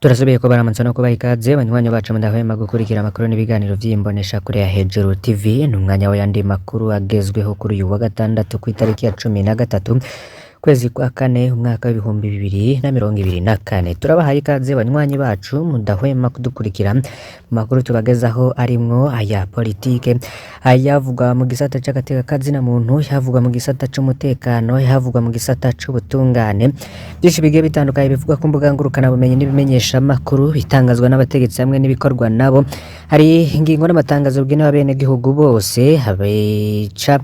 Turasubiye kubaramutsa no kubaha ikaze banywanyi bacu mudahwema gukurikira amakuru n'ibiganiro vy'imboneshakure ya Hejuru TV. Ni umwanya w'ayandi makuru agezweho kuri uyu wa gatandatu ku itariki ya 13 kwezi kwa kane umwaka w'2024. Turabahaye ikaze banywanyi bacu mudahwema kudukurikira mu makuru tubagezaho, arimwo aya politike, ayavugwa mu gisata c'agateka kazina muntu, yavugwa mu gisata c'umutekano, yavugwa mu gisata c'ubutungane, byinshi bigiye bitandukanye bivugwa ku mbuga ngurukanabumenyi n'ibimenyeshamakuru, bitangazwa n'abategetsi hamwe n'ibikorwa nabo. Hari ingingo n'amatangazo bigenewe abenegihugu bose abica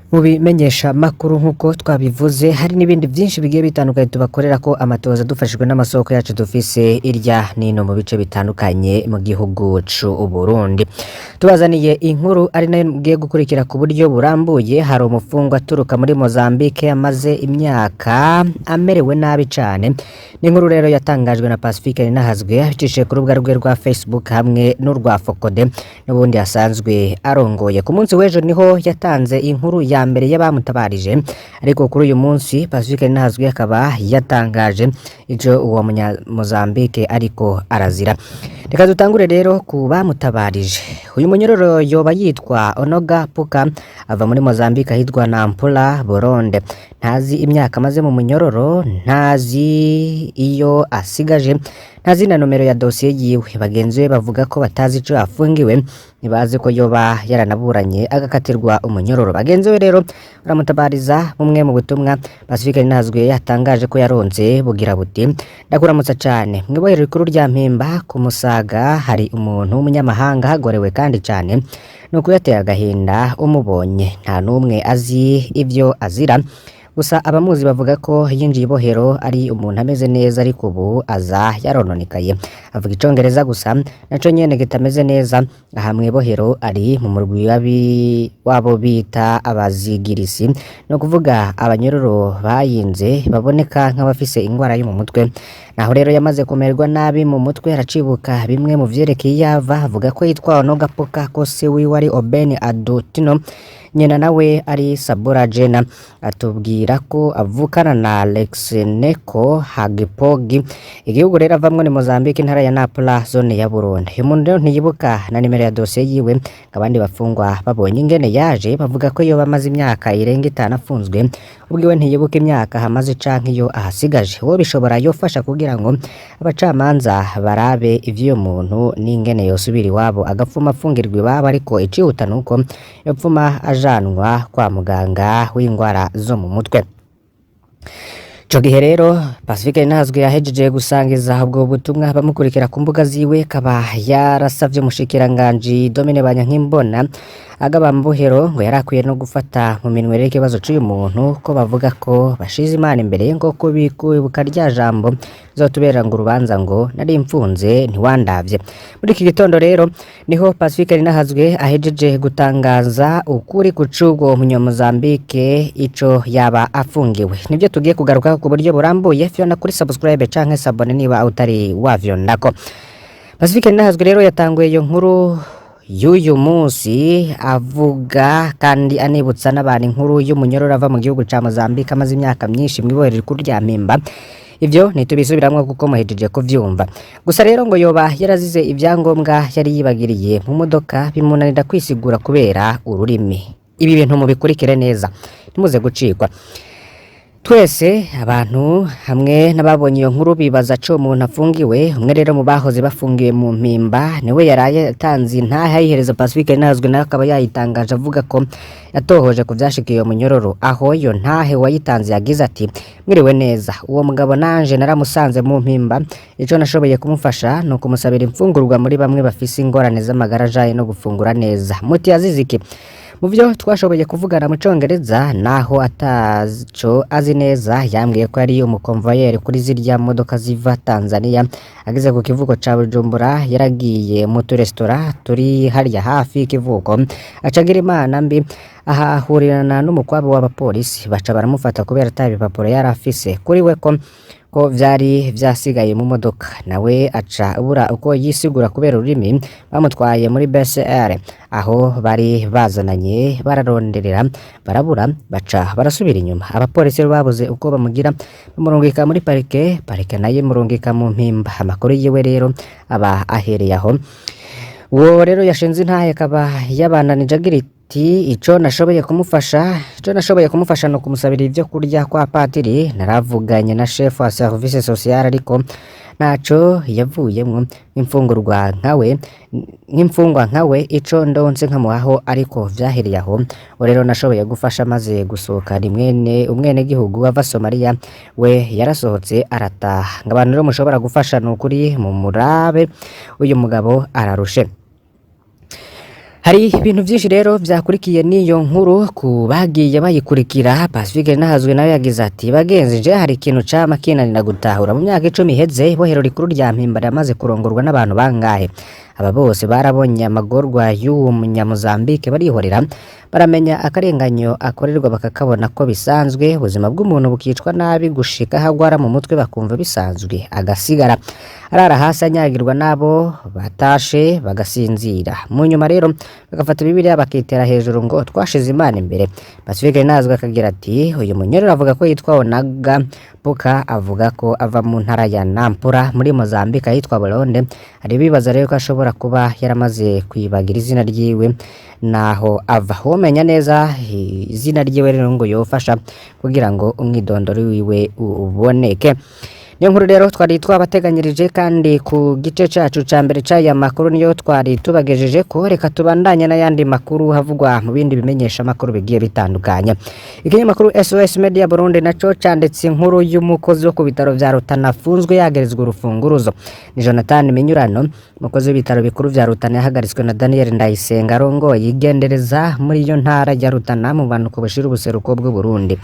mu bimenyesha makuru nk'uko twabivuze. Hari n'ibindi byinshi bigiye bitandukanye tubakorera ko amatoza dufashijwe n'amasoko yacu dufise irya nino mu bice bitandukanye mu gihugu c'u Burundi. Tubazaniye inkuru ari nayo mugiye gukurikira ku buryo burambuye. Hari umufungwa aturuka muri Mozambique amaze imyaka amerewe nabi cane. Ni inkuru rero yatangajwe na Pacifique Ninahazwe abicishije ku rubuga rwe rwa Facebook hamwe n'urwa Fokode n'ubundi asanzwe arongoye. Ku munsi w'ejo niho yatanze inkuru ya mbere y'abamutabarije, ariko kuri uyu munsi Pacifique Ninahazwe akaba yatangaje ico uwo munya Mozambique ariko arazira. Reka dutangure rero ku bamutabarije. Uyu munyororo yoba yitwa Onoga Puka, ava muri Mozambique ahitwa Nampula Boronde. Ntazi imyaka amaze mu munyororo, ntazi iyo asigaje, ntazi na nomero ya dosiye yiwe. Bagenzi be bavuga ko batazi ico afungiwe, ntibazi ko yoba yaranaburanye agakatirwa umunyororo. Bagenzi be rero baramutabariza. Bumwe mu butumwa Pacifique Ninahazwe yatangaje ko yaronse bugira buti: "Ndakuramutsa cane, mw'ibohero rikuru rya Mpimba ku Musaga hari umuntu w'umunyamahanga hagorewe kandi cane, nuko yateye agahinda umubonye. Nta n'umwe azi ivyo azira, gusa abamuzi bavuga ko yinjiye ibohero ari umuntu ameze neza, ariko ubu aza yarononekaye. Avuga icongereza gusa naco nyene kitameze neza. Aha mw'ibohero ari mu murwi wabo bita abazigirisi, no kuvuga abanyororo bayinze baboneka nk'abafise ingwara yo mu mutwe. Naho rero yamaze kumererwa nabi mu mutwe, aracibuka bimwe mu vyerekeye iyo ava. Avuga ko yitwa Onoga Puka, ko se wiwe ari Oben Adutino, nyina nawe ari Sabura Jena. Atubwira ko avukana na Alexeneko Hagipogi. Igihugu rero avamwo ni Mozambique, intara ya Nampula, zone ya Burundi. Uyu muntu rero ntiyibuka na nimero ya dosiye yiwe. Abandi bafungwa babonye ingene yaje bavuga ko yoba amaze imyaka irenga 5 afunzwe, ubwiwe ntiyibuka imyaka ahamaze canke iyo ahasigaje. Uwo bishobora yofasha kugira ngo abacamanza barabe ivy'uyo muntu n'ingene yosubira iwabo, agapfuma afungirwa iwabo, ariko icihuta nuko yopfuma ajanwa kwa muganga w'ingwara zo mu mutwe." Ico gihe rero Pacifique Ninahazwe yahejeje gusangiza ubwo butumwa bamukurikira ku mbuga ziwe, kaba yarasavye umushikiranganji Domine Banyankimbona agaba Mbuhero ngo yarakwiye no gufata mu minwe rero ikibazo c'uyu muntu, ko bavuga ko bashize Imana imbere, ngo kwibuka rya jambo bizotubera ngo urubanza ngo nari mfunze ntiwandavye. Muri iki gitondo rero niho Pacifique Ninahazwe ahejeje gutangaza ukuri ku c'ubwo munyamozambike ico yaba afungiwe. Nivyo tugiye kugaruka ku buryo burambuye. Fyonda kuri subscribe canke s'abonner niba utari wavyondako. Pacifique Ninahazwe rero yatanguye iyo nkuru y'uyu munsi avuga kandi anibutsa n'abantu inkuru y'umunyororo ava mu gihugu ca Mozambique amaze imyaka myinshi mw'ibohero rikuru rya Mpimba. Ivyo ntitubisubiramwo kuko muhejeje kuvyumva. Gusa rero ngo yoba yarazize ivyangombwa yari yibagiriye mu modoka, bimunanira kwisigura kubera ururimi. Ibi bintu mubikurikire neza, ntimuze gucikwa. Twese abantu hamwe n'ababonye iyo nkuru bibaza co umuntu afungiwe. Umwe rero mu bahoze bafungiwe mu Mpimba niwe yaraye atanze intahe ayihereza Pacifique Ninahazwe, nawe akaba yayitangaje avuga ko yatohoje ku vyashikiye uyo munyororo. Aho iyo ntahe wayitanze yagize ati: "Mwiriwe neza, uwo mugabo nanje naramusanze mu Mpimba. Ico nashoboye kumufasha ni ukumusabira imfungurwa muri bamwe bafise ingorane z'amagara ajanye no gufungura neza. Muti yazize iki? Mu vyo twashoboye kuvugana mu congereza, naho ataco azi neza, yambwiye ko yari umukonvoyeri kuri zirya modoka ziva Tanzania. Ageze ku kivuko ca Bujumbura yaragiye mu turesitora turi harya hafi y'ikivuko, aca agira imana mbi ahahurirana n'umukwabo w'abapolisi, baca baramufata kubera ata bipapuro yari afise kuri we, ko Ko vyari vyasigaye mu modoka, nawe aca abura uko yisigura kubera ururimi. Bamutwaye muri BCR aho bari bazananye, bararonderera barabura, baca barasubira inyuma. Abapolisi rero babuze uko bamugira, bamurungika muri parike, parike nayo imurungika mu Mpimba. Amakuru yiwe rero aba ahereye aho. Uwo rero yashinze intahe akaba yabandanije agira iti: Ico nashoboye kumufasha no kumusabira ivyo kurya kwa patiri. Naravuganye na chef wa service social, ariko ntaco yavuyemwo. Imfungurwa nkawe, nk'imfungwa nkawe, ico ndonse nkamuhaho, ariko vyahereye aho. Uwo rero nashoboye gufasha maze gusohoka ni mwene umwenegihugu ava Somalia, we yarasohotse arataha. Ngo abantu rero mushobora gufasha, ni ukuri mumurabe, uyu mugabo ararushe." Hari ibintu vyinshi rero vyakurikiye n'iyo nkuru ku bagiye bayikurikira. Pacifique Nahazwe nawe yagize ati: "Bagenzi, je hari ikintu cama kinanira gutahura. Mu myaka 10 iheze, ibohero rikuru rya Mpimba riramaze kurongorwa n'abantu bangahe? Aba bose barabonye amagorwa y'uwo munyamuzambike, barihorera, baramenya akarenganyo akorerwa bakakabona ko bisanzwe, ubuzima bw'umuntu bukicwa nabi gushika aho agwara mu mutwe, bakumva bisanzwe, agasigara arara hasi anyagirwa n'abo batashe bagasinzira. Mu nyuma rero bagafata Bibiliya bakitera hejuru ngo twashize Imana imbere." Pacifique Nazwe akagira ati: "Uyu munyororo avuga ko yitwa Onaga Puka, avuga ko ava mu ntara ya Nampula muri Mozambique ahitwa Buronde. Hari bibaza rero ko ashobora kuba yaramaze kwibagira izina ryiwe naho ava. Womenya neza izina ryiwe rero ngo yofasha kugira ngo umwidondoro wiwe uboneke." Niyo nkuru rero twari twabateganyirije, kandi ku gice cacu ca mbere c'aya makuru niyo twari tubagejeje ko. Reka tubandanye n'ayandi makuru havugwa mu bindi bimenyesha makuru bigiye bitandukanye. Ikinyamakuru SOS Media Burundi naco canditse inkuru y'umukozi wo ku bitaro vya Rutana afunzwe yagerezwa urufunguruzo. Ni Jonathan Minyurano, umukozi w'ibitaro bikuru vya Rutana, yahagaritswe na Daniel Ndayisenga arongoye igendereza muri iyo ntara ya Rutana mu bumanuko bushira ubuseruko bw'u Burundi.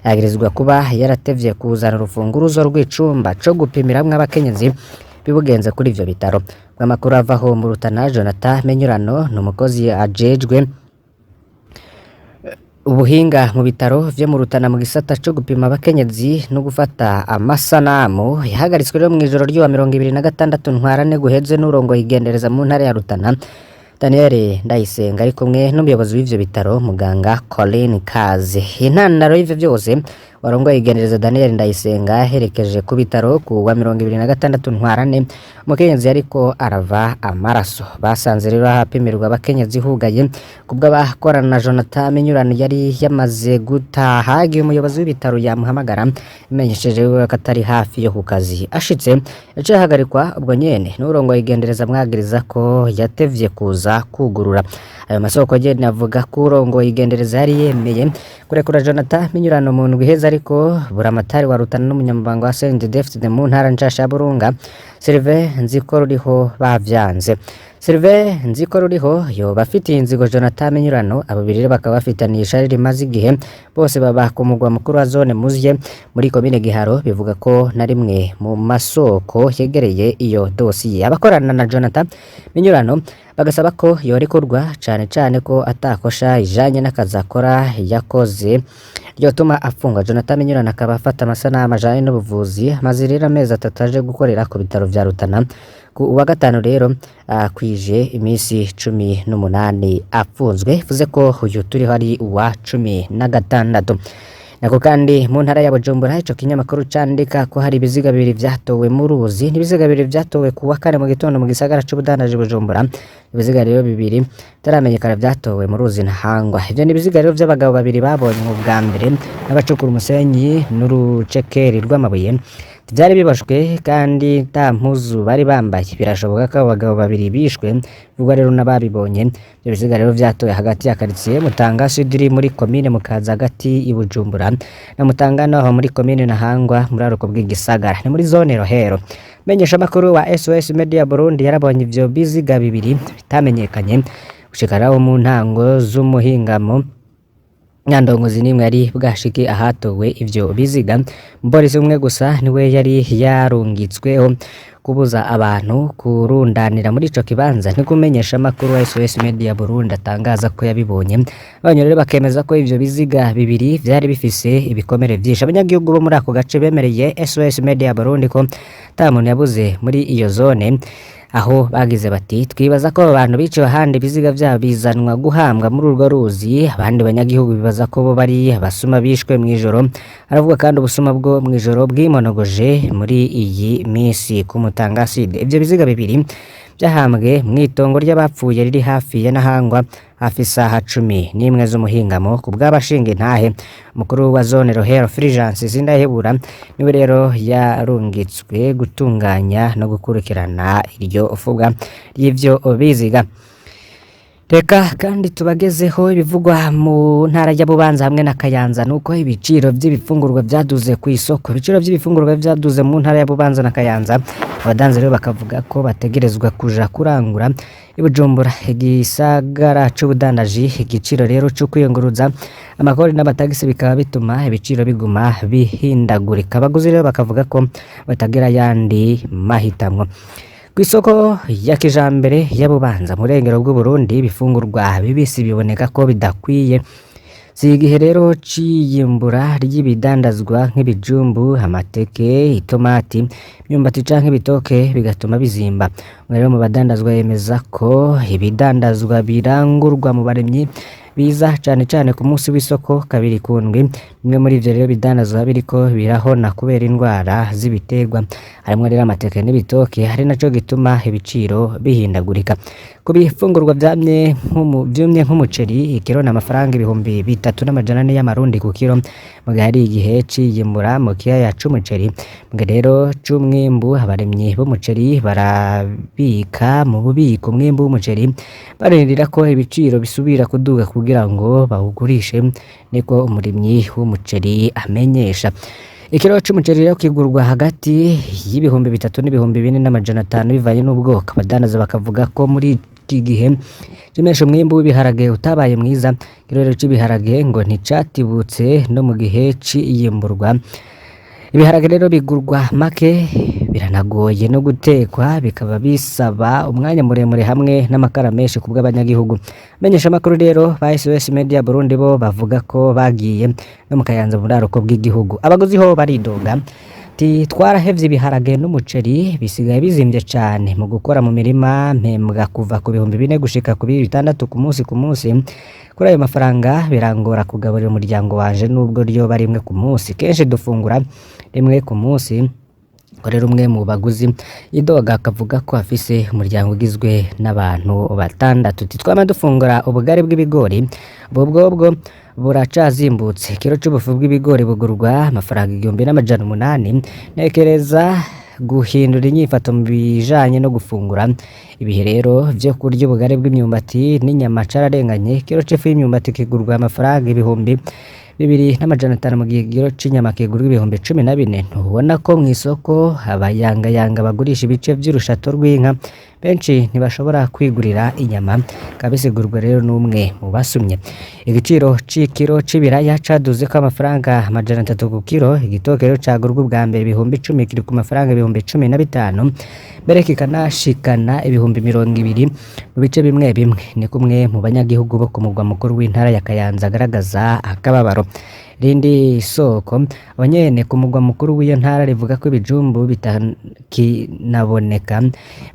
Yagirizwa kuba yaratevye kuzana urufunguruzo rw'icumba co gupimiramwo abakenyezi bibugenze kuri ivyo bitaro. Amakuru avaho mu Rutana, Jonathan Menyurano ni umukozi ajejwe ubuhinga mu bitaro vyo mu Rutana mu gisata co gupima abakenyezi no gufata amasanamu. Yahagaritswe rero mw'ijoro ry'uwa 26 Ntwarante guheze n'urongoye igendereza mu ntara ya Rutana, Daniel Ndayisenga, ari kumwe n'umuyobozi w'ivyo bitaro, muganga Colin Kaze. Intandaro y'ivyo vyose, warongoye igendereza Daniel Ndayisenga aherekeje ku bitaro ku wa 26 Ntwarante umukenyezi ariko arava amaraso. Basanze rero ahapimirwa abakenyezi hugaye kubw'abakorana na Jonathan Minyurano yari yamaze gutaha. Igihe umuyobozi w'ibitaro yamuhamagara imenyesheje ko atari hafi yo ku kazi, ashitse yaciye ahagarikwa ubwo nyene n'urongoye igendereza, amwagiriza ko yatevye kuza kugurura. Ayo masoko nyene avuga ko urongoye igendereza yari yemeye kurekura Jonathan Minyurano mu ndwi iheze, ariko buramatari wa Rutana n'umunyamabanga wa CNDD-FDD mu ntara nshasha ya Burunga, Sylvain Nzikoruriho, bavyanze. Sylvain Nzikoruriho yoba afitiye inzigo Jonathan Minyurano. Abo babiri rero bakaba bafitaniye ishari rimaze igihe. Bose baba ku mugwa mukuru wa zone Muzye muri komine Giharo, bivuga ko na rimwe mu masoko yegereye iyo dosiye. Abakorana na Jonathan Minyurano bagasaba ko yorekurwa, cane cane ko atakosha ijanye n'akazi akora yakoze ryotuma afungwa. Jonathan Minyurano akaba afata amasanamu ajanye n'ubuvuzi, amaze rero amezi 3 aje gukorera ku bitaro vya Rutana. Ku wa gatanu rero akwije iminsi 18 afunzwe, bivuze ko uyu turiho ari uwa 16. Nako kandi mu ntara ya Bujumbura, ico kinyamakuru candika ko hari ibiziga bibiri vyatowe mu ruzi. Ibiziga bibiri vyatowe ku wa kane mu gitondo mu gisagara c'ubudandaji Bujumbura. Ibiziga rero bibiri bitaramenyekana vyatowe mu ruzi Ntahangwa. Ivyo ni ibiziga rero vy'abagabo babiri babonywe ubwa mbere n'abacukura umusenyi n'urucekeri rw'amabuye. Vyari biboshwe kandi nta mpuzu bari bambaye. Birashoboka ko abo bagabo babiri bishwe, bivugwa rero n'ababibonye. Ivyo biziga rero vyatowe hagati ya quartier Mutanga Sud iri muri komine Mukaza hagati i Bujumbura na Mutanga naho muri komine Ntahangwa muri aruko bw'igisagara, ni muri zone Rohero. Menyesha makuru wa SOS Media Burundi yarabonye ivyo biziga bibiri bitamenyekanye gushika aho mu ntango z'umuhingamo. Nyandongozi nimwe yari bwashike ahatowe ivyo biziga. Umupolisi umwe gusa niwe yari yarungitsweho kubuza abantu kurundanira muri ico kibanza, ntikumenyesha amakuru wa SOS Media Burundi atangaza ko yabibonye. Abanyu rero bakemeza ko ivyo biziga bibiri vyari bifise ibikomere vyinshi. Abanyagihugu bo muri ako gace bemereye SOS Media Burundi ko ata muntu yabuze muri iyo zone, aho bagize bati: "Twibaza ko abo bantu biciwe ahandi, ibiziga vyabo bizanwa guhambwa muri urwo ruzi." Abandi banyagihugu bibaza ko bo bari abasuma bishwe mw'ijoro. Aravuga kandi ubusuma bwo mw'ijoro bwimonogoje muri iyi misi ku Mutanga Sud. Ivyo biziga bibiri vyahambwe mw'itongo ry'abapfuye riri hafi ya Ntahangwa hafi isaha 11 z'umuhingamo. Ku bw'abashinga intahe, umukuru wa zone Rohero Fulgence Sindayihebura niwe rero yarungitswe gutunganya no gukurikirana iryo fubwa ry'ivyo biziga. Reka kandi tubagezeho ibivugwa mu ntara ya Bubanza hamwe na Kayanza, nuko ibiciro vy'ibifungurwa vyaduze ku isoko. Ibiciro vy'ibifungurwa vyaduze mu ntara ya Bubanza na Kayanza. Abadanza rero bakavuga ko bategerezwa kuja kurangura i Bujumbura, igisagara c'ubudandaji. Igiciro rero co kwiyunguruza, amakori n'amatagisi bikaba bituma ibiciro biguma bihindagurika. Abaguzi rero bakavuga ko batagira ayandi mahitamwo. Kw'isoko ya kijambere ya Bubanza mu burengero bw'Uburundi, ibifungurwa bibisi biboneka ko bidakwiye. Si igihe rero c'iyimbura ry'ibidandazwa nk'ibijumbu, amateke, itomati, imyumbati canke ibitoke, bigatuma bizimba. Umwe rero mu badandazwa yemeza ko ibidandazwa birangurwa mu barimyi biza cane cane ku musi w'isoko kabiri ku ndwi. Bimwe muri ivyo rero bidandazwa biriko birahona kubera indwara z'ibiterwa, harimwo rero amateke n'ibitoke, ari naco gituma ibiciro bihindagurika. Ku bifungurwa vyamye vyumye nk'umuceri, ikiro n'amafaranga 3400 y'amarundi ku kiro, mu gihe hari igihe c'iyimbura mu kiyaya c'umuceri. Mu gihe rero c'umwimbu, abarimyi b'umuceri barabika mu bubiko umwimbu w'umuceri, barindira ko ibiciro bisubira kuduga kugira ngo bawugurishe, niko umurimyi w'umuceri amenyesha. Ikiro c'umuceri rero kigurwa hagati y'3000 n'ibihumbi 4500 bivanye n'ubwoko. Abadandaza bakavuga ko muri iki gihe c'imesha umwimbu w'ibiharage utabaye mwiza. Ikiro rero c'ibiharage ngo nticatibutse no mu gihe c'iyimburwa. Ibiharage rero bigurwa make, biranagoye no gutekwa, bikaba bisaba umwanya muremure hamwe n'amakara menshi ku bw'abanyagihugu. Amenyeshamakuru rero ba SOS Media Burundi bo bavuga ko bagiye no mu Kayanza mu buraruko bw'igihugu. Abaguzi ho baridoga ati: "Twarahevye ibiharage n'umuceri, bisigaye bizimvye cane. Mu gukora mu mirima mpembwa kuva ku 4000 gushika ku 6000 ku munsi ku munsi. Kuri ayo mafaranga birangora kugaburira umuryango wanje nubwo ryoba rimwe ku munsi. Kenshi dufungura rimwe ku munsi." Rero umwe mu baguzi yidoga akavuga ko afise umuryango ugizwe n'abantu batandatu. Ati: "Twama dufungura ubugari bw'ibigori, ubu bwobwo buracazimbutse. Ikiro c'ubufu bw'ibigori bugurwa amafaranga 1800. Ntekereza guhindura inyifato mu bijanye no gufungura. Ibihe rero vyo kurya ubugari bw'imyumbati n'inyama cararenganye. Ikiro c'ifu y'imyumbati kigurwa amafaranga 2500, mu gihe ikiro c'inyama kigurwa 14,000. Ntubona ko mw'isoko abayangayanga bagurisha ibice vy'urushato rw'inka? Benshi ntibashobora kwigurira inyama." Bikaba bisigurwa rero n'umwe mu basumye. Igiciro c'ikiro c'ibiraya caduzeko amafaranga 300 ku kiro. Igitoke rero cagurwa ubwa mbere 10,000 kiri ku mafaranga 15,000, mbere kikanashikana 20,000 mu bice bimwe bimwe, niko umwe mu banyagihugu bo ku mugwa mukuru w'intara ya Kayanza agaragaza akababaro. Irindi soko abanyene ku mugwa mukuru w'iyo ntara rivuga ko ibijumbu bitakinaboneka.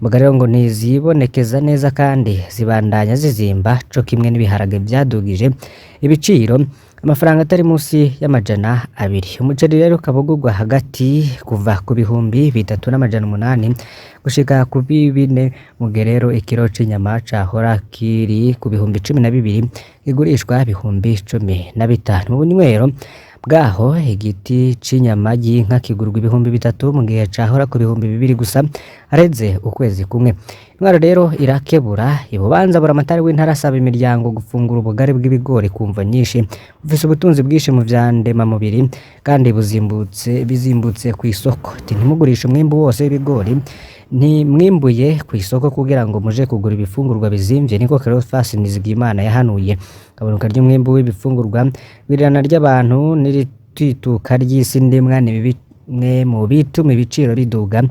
Imboga rero ngo ntizibonekeza neza kandi zibandanya zizimba, co kimwe n'ibiharage vyadugije ibiciro amafaranga atari munsi y'200. Umuceri rero ukaba ugurwa hagati kuva ku 3800 gushika ku 4000, mu gihe rero ikiro c'inyama cahora kiri ku 12,000 kigurishwa 15,000. Mu bunywero bwaho igiti c'inyama y'inka kigurwa 3000, mu gihe cahora ku 2000 gusa hareze ukwezi kumwe. Intwaro rero irakebura ibubanza buramatari w'intara asaba imiryango gufungura ubugari bw'ibigori kumva nyinshi bufise ubutunzi bwinshi mu vya ndemamubiri kandi buzimbutse bizimbutse ku isoko. Ati ntimugurishe umwimbu wose w'ibigori ntimwimbuye ku isoko kugira ngo muje kugura ibifungurwa bizimvye, niko Cleophas Nizigiyimana yahanuye. Igabanuka ry'umwimbu w'ibifungurwa, igwirirana ry'abantu n'iritituka ry'isi ndimwa ni bimwe mu bituma ibiciro biduga.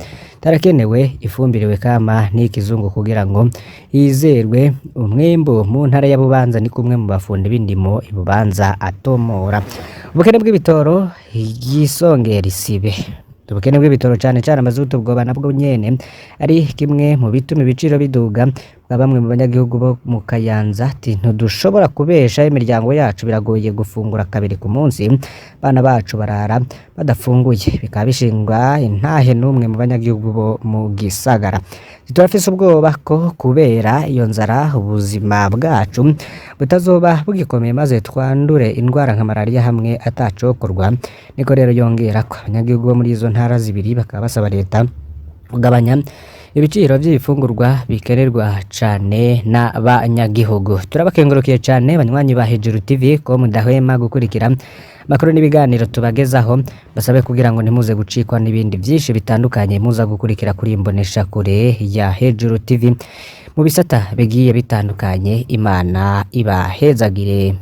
Tarakenewe ifumbire kama n'ikizungu kugira ngo hizerwe umwimbu mu ntara ya Bubanza, ni kumwe mu bafundi b'indimo i Bubanza atomora. Ubukene bw'ibitoro yisongera isibe. Ubukene bw'ibitoro cane cane amazutu bwoba nabwo nyene ari kimwe mu bituma ibiciro biduga bwa bamwe mu banyagihugu bo mu Kayanza ati ntidushobora kubesha imiryango yacu, biragoye gufungura kabiri ku munsi, abana bacu barara badafunguye, bikaba bishingwa intahe n'umwe mu banyagihugu bo mu gisagara. Turafise ubwoba ko kubera iyo nzara ubuzima bwacu butazoba bugikomeye maze twandure indwara nka malariya hamwe atacokorwa. Niko rero yongera ko abanyagihugu bo muri izo ntara zibiri bakaba basaba leta kugabanya ibiciro by'ibifungurwa bikenerwa cane n'abanyagihugu. Turabakengurukiye cane banywanyi ba Hejuru TV ko mudahwema gukurikira amakuru n'ibiganiro tubagezaho, basabe kugira ngo ntimuze gucikwa n'ibindi vyinshi bitandukanye muza gukurikira kuri imbonesha kure ya Hejuru TV mu bisata bigiye bitandukanye. Imana ibahezagire.